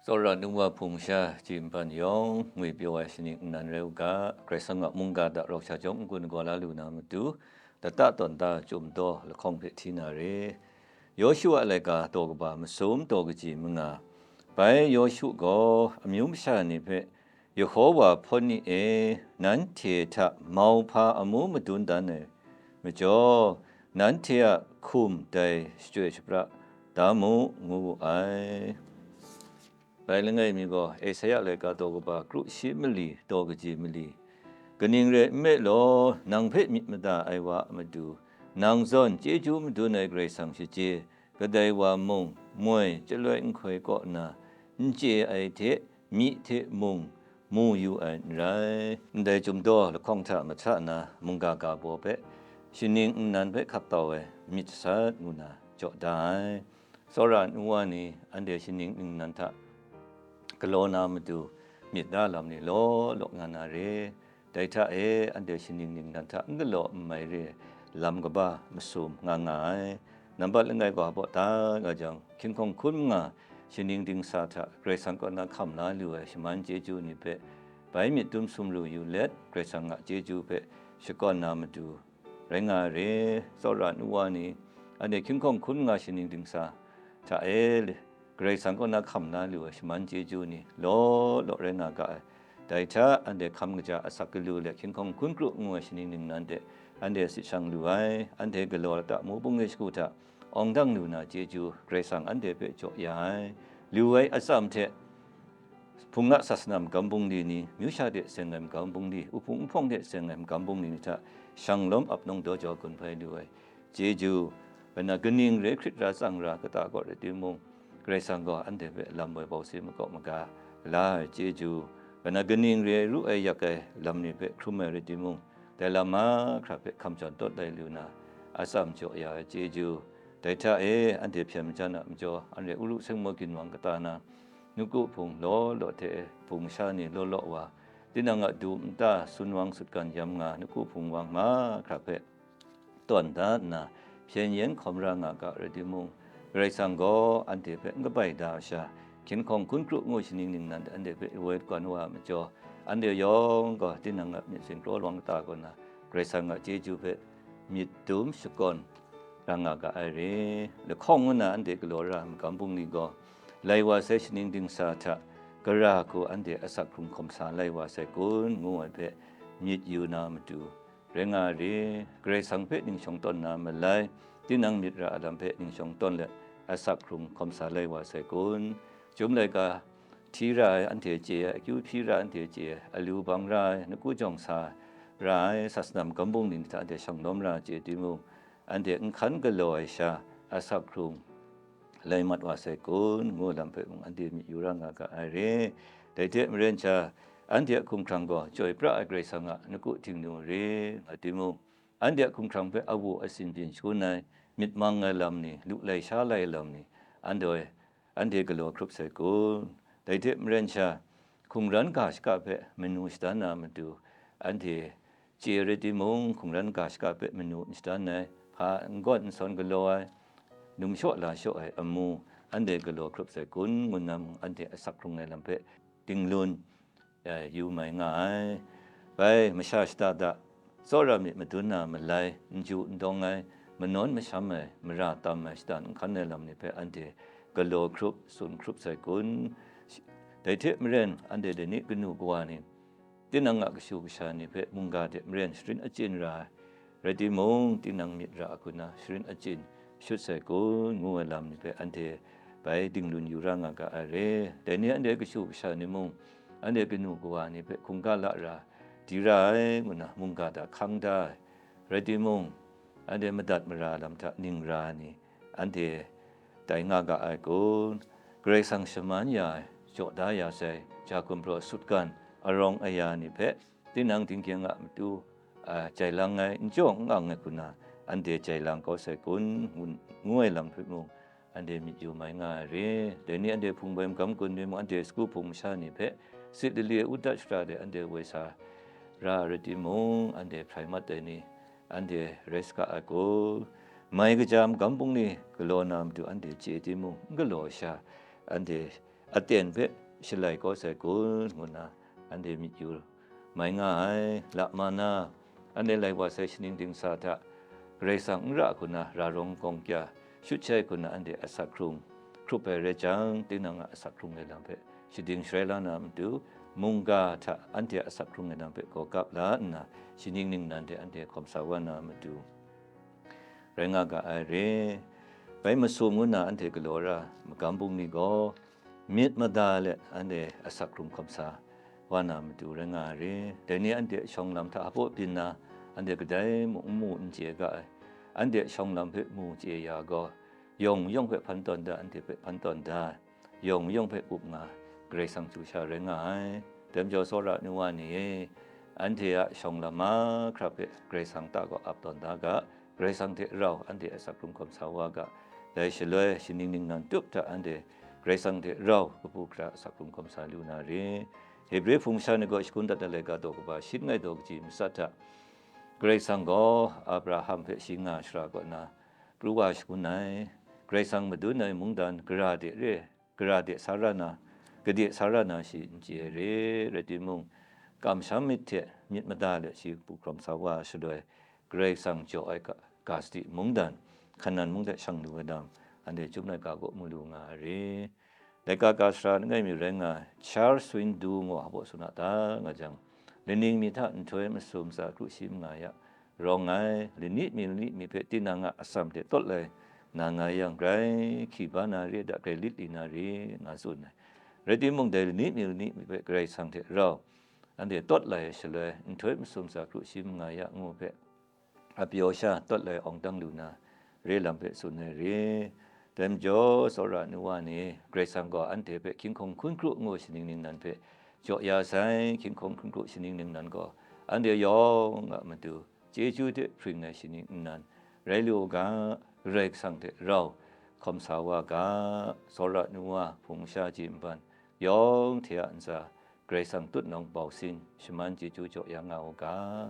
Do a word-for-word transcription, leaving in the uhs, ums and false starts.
Tsawra nu wa hpung sha ji npan yawng ngwi pyaw ai shaning nnan rai u ga, Karai Kasang a mungga hta rawk sha jawng n-gun gaw la lu na matu, lata tawn da Chyum daw lahkawng hpe hti na re. Yawshu a laika daw kaba masum daw kaji manga. Bai Yawshu gaw amyu masha ni hpe, Yehowa hpawt ni e, nanhte hta mauhpa amu madun dan ai majaw, nanhte a hkum dai shachyoi shapra da mu, ngu wu ai. Bai langai mi gaw, Esaia laika daw kaba kru shi mali, daw kaji mali, kaning rai nme law, nang hpe myit mada ai wa a matu, nang zawn chyeju madun ai Karai Kasang shaje, kadai wa mung moi chyaloi nhtoi kaw nna n chye ai hte, myi hte mung mu yu ai n rai. Ndai Chyum daw lahkawng hta mahta na mungga ga baw hpe, shaning nnan hpe hkap tau ai myit sat ngu na jaw da ai. Tsawra nu wa ni anhte shaning ningnan hta galaw na matu myit da lam ni law law nga na re. Dai hta e anhte shaning ningnan hta n galaw n mai re ai lam kaba masum nga nga ai. Nambat langai gaw baw da nga jang, hkying hkawng hkun nga shaning dingsa hta Karai Kasang kaw na hkam la lu ai shaman chyeju ni hpe bai myit dum sumru yu let, Karai Kasang a chyeju hpe shakawn na matu rai nga ai re. Tsawra nu wa ni, anhte hkying hkawng hkun nga shaning dingsa hta e le, Karai Kasang kaw na hkam la lu ai shaman chyeju ni law law rai nga ga ai. Dai hta anhte hkam kaja asak galu let hkying hkawng hkun kru ngu ai shaning ningnan de anhte sit shang lu ai. Anhte galaw lata mu bungli shagu hta awng dang lu na chyeju Karai Kasang anhte hpe jaw ya ai. Lu ai atsam hte, hpung a sasana magam bungli ni, myu sha de seng ai magam bungli, uhpung uhpawng de seng ai magam bungli ni hta shanglawm ap nawng daw jau gun hpai lu ai chyeju, bai na kaning re hkrit ra tsang ra kata kaw rai timung, Karai Kasang gaw anhte hpe lam woi bau si makawp maga la ai chyeju, bai na kaning re ru ai yak ai lam ni hpe hkrum ai rai timung, dai lam mahkra hpe hkam jawn tawt lai lu na, atsam jaw ya ai chyeju, dai hta e anhte hpyen majan a majaw, anhte uru seng maw ginwang kata na, nawku hpung law law hte hpung masha ni law law wa, tinang a du nta sun wang sutgan yam nga nawku hpung wang mahkra hpe tawn da nna, hpyen yen hkawm ra nga ga rai timung, Karai Kasang gaw anhte hpe n kabai da ai sha, hkying hkawng hkun kru ngu shaning ningnan de anhte hpe woi kwan wa ai majaw, anhte yawng gaw tinang a myit singkraw lawang kata kaw na, Karai Kasang a chyeju hpe myit dum shakawn ra nga ga ai re. Lahkawng ngu na anhte galaw ra ai magam bungli gaw, lai wa sai shaning dingsa hta gara hku anhte asak hkrung hkawm sa lai wa sai kun, ngu ai hpe myit yu na matu rai nga ai re. Karai Kasang hpe ning shawng tawn na malai, tinang myit ra ai lam hpe ning shawng tawn let, asak hkrung hkawm sa lai wa sai kun? Chyum laika hti ra ai anhte chye ai, akyu hpyi ra ai anhte chye ai, alu bang ra ai, nawku jawng sa ra ai, sasana magam bungli ni hta anhte shanglawm ra ai chye timung, anhte nhkan galaw ai sha, asak hkrung lai mat wa sai kun, ngu lam hpe mung anhte myit yu ra nga ga ai re. Dai hte maren sha, anhte a hkumhkrang gaw chyoi pra ai Karai Kasang a nawku htingnu re nga timung, anhte a hkumhkrang hpe awu asin byin shangun ai, myit mang ai lam ni, lu lai sha lai lam ni, anhte, anhte galaw hkrup sai kun? Dai hte maren sha, hkungran ga shaka hpe manu shadan na matu, anhte chye rai timung, hkungran ga shaka hpe manu n shadan ai, hpa n gawn n sawn galaw ai, num shaw la shaw ai amu, anhte galaw hkrup sai kun, ngu na mung, anhte asak hkrung ai lam hpe dinglun, eh, yu mai nga ai. Bai, masha shada da, tsawra myit madun na malai, n ju n dawng ai, manawn masham ai, mara tam ai, shada nhkan ai lam ni hpe anhte galaw hkrup, tsun hkrup sai kun? Dai hte maren, anhte dai ni kanu kawa ni, tinang a kashu kasha ni hpe mungga hte maren sharin achyin ra ai, rai timung, tinang myit ra ai hku na sharin achyin shut sai kun, ngu ai lam ni hpe anhte bai dinglun yu ra nga ga ai re. Dai ni anhte kashu kasha ni mung, anhte kanu kawa ni hpe hkungga la ra, di ra ai ngu na mungga hta hkang da ai, rai timung, anhte madat mara lam hta ning ra ai ni, anhte tai nga ga ai kun? Karai Kasang shaman ya ai, jaw da ya sai, ja gumhpraw sutgan, arawng aya ni hpe tinang dinghkying a matu, a, jai lang ai, n jaw n ang ai hku na, anhte jai lang kau sai kun? Ngu, ngu ai lam hpe mung, anhte myit yu mai nga ai re. Dai ni anhte hpung boi magam gun ni mung, anhte sagu hpung masha ni hpe sit lali ai udat shara de anhte woi sa ra ai rai timung, anhte hprai mat ai ni, anhte rai saga ai kun? Mai kaja magam bungli galaw na matu anhte chye timung, n galaw sha, anhte aten hpe shalai kau sai kun ngu nna, anhte myit yu mai nga ai. La mana, anhte lai wa sai shaning dingsa hta, Karai Kasang n ra hku na ra rawng gawng kya, shut shai hku na anhte asak hkrung hkrup ai rai jang, tinang a asak hkrung ai lam hpe shading sharai la na matu, mungga hta anhte asak hkrung ai lam hpe gaw kap la nna, shaning ningnan de anhte hkawm sa wa na matu, rai nga ga ai re. Bai masum ngu na anhte galaw ra magam bungli gaw, myit mada let anhte asak hkrung hkawm sa wa na matu rai nga ai re. Dai ni anhte shawng lam hta hpaw byin na, anhte kadai mung n mu n chye ga ai. Anhte shawng lam hpe mu chye ya gaw, yawng yawng hpe hpan tawn da, anhte hpe hpan tawn da, yawng yawng hpe up nga, Karai Kasang chyu sha rai nga ai. Dai majaw, tsawra nu wa ni e, anhte a shawng lam mahkra hpe Karai Kasang ta gaw ap tawn da ga, Karai Kasang hte rau anhte asak hkrung hkawm sa wa ga, dai shaloi shaning ningnan tup hta anhte Karai Kasang hte rau kabu gara asak hkrung hkawm sa lu na re. Hebre hpung sha ni gaw shakun dat ai laika daw kaba shi langai daw kaji matsat hta, Karai Kasang gaw Abraham hpe shi nga shara kaw na pru wa shangun ai. Karai Kasang madun ai mungdan gara de re, gara de sa ra na, gade sa ra na shi n chye ai re, rai timung, kamsham myit hte myit mada let shi hpu hkrawm sa wa ai shaloi, Karai Kasang jaw ai ga, ga sadi mungdan, Hkanan mung hte shang lu ai lam, anhte Chyum laika kaw mu lu nga ai re. Laika ga sara langai mi rai nga ai, Charles Swindu ngu a baw tsun a ta nga jang, laning mi hta nhtoi masum tsa kru shi manga ya rawng ai, lanit mi lanit mi hpe tinang a atsam hte tawt lai na nga yang, grai hki ba na re da, grai lit li na re, nga tsun ai. Rai timung, dai lanit mi lanit mi hpe Karai Kasang hte rau anhte tawt lai ai shaloi, nhtoi masum tsa kru shi manga ya ngu hpe, a pyaw sha tawt lai awng dang lu na re lam hpe tsun ai re. Dai majaw, tsawra nu wa ni, Karai Kasang gaw anhte hpe hkying hkawng hkun kru ngu shaning ningnan hpe jaw ya sai, hkying hkawng hkun kru shaning ningnan gaw anhte yawng a matu chyeju hte hpring ai shaning ningnan rai lu u ga, Karai Kasang hte rau hkawm sa wa ga, tsawra nu wa, hpung sha ji nban yawng hte a ntsa, Karai Kasang tutnawng bau sin, shaman chyeju jaw ya nga u ga.